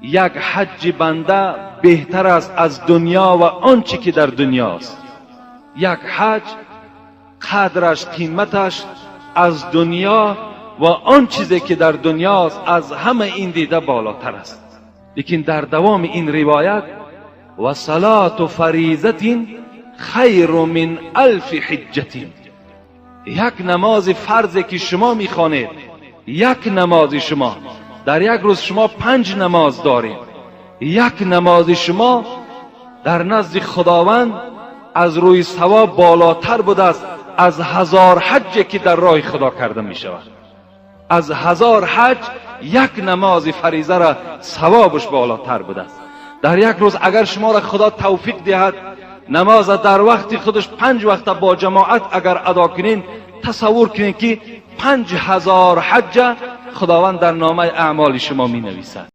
Як ҳаҷҷи банда беҳтар аст аз дунё ва он чӣ ки дар дунёст. Як ҳаҷ қадраш, қиматаш аз дунё ва он чизе ки дар дунёст, аз ҳама ин дида болотар аст. Лекин дар давоми ин ривоят: ва салату фаризатин хайру мин алфи ҳиҷҷатин. Як намози фарзе ки шумо мехонед, як намози шумо дар як рӯз, шумо панҷ намоз доред, як намози шумо дар назди Худованд аз рӯи савоб болотар будааст аз 1000 ҳаҷҷе ки дар роҳи Худо карда мешавад. Аз 1000 ҳаҷ як намози фаризаро савобаш болотар будааст. Дар як рӯз агар шуморо Худо тавфиқ диҳад, намоза дар вақти худаш панҷ вақта бо ҷамоат агар адо кунед, тасаввур кунед, ки 5000 ҳаҷҷа Худованд дар номаи аъмоли шумо менависад.